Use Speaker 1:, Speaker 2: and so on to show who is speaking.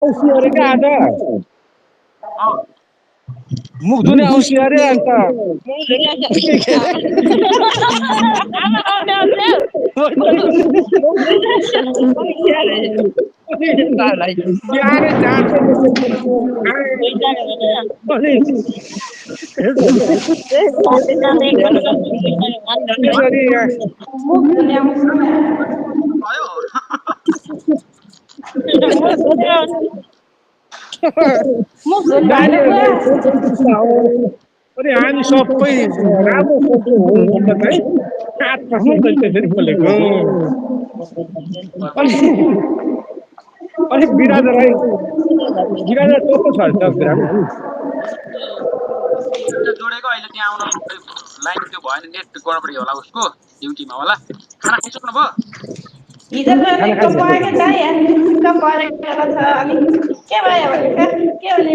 Speaker 1: औँसी अरे क्या आज
Speaker 2: अँ
Speaker 1: मुख धुने औँसी अरे अन्त के अरे
Speaker 3: आमा आउने आउने
Speaker 1: बिहानै जान्छ अनि त्यसरी
Speaker 3: मुख धुने
Speaker 2: भयो
Speaker 3: मुख धुने
Speaker 1: नानीहरूलाई
Speaker 3: भएन
Speaker 1: हो अनि हामी सबै राम्रो सोच्नु हो भनेर चाहिँ आत्मा त्यसरी बोलेको अनि अनि बिराजलाई कस्तो छ त बिरामी
Speaker 2: जोडेको अहिले त्यहाँ आउन लाइन त्यो भएन नेट गडबडी होला उसको ड्युटीमा होला खाना खाइसक्नु भयो
Speaker 3: हिजो गएर पकाएको छ यहाँ परेको छ अनि के भयो भने के भने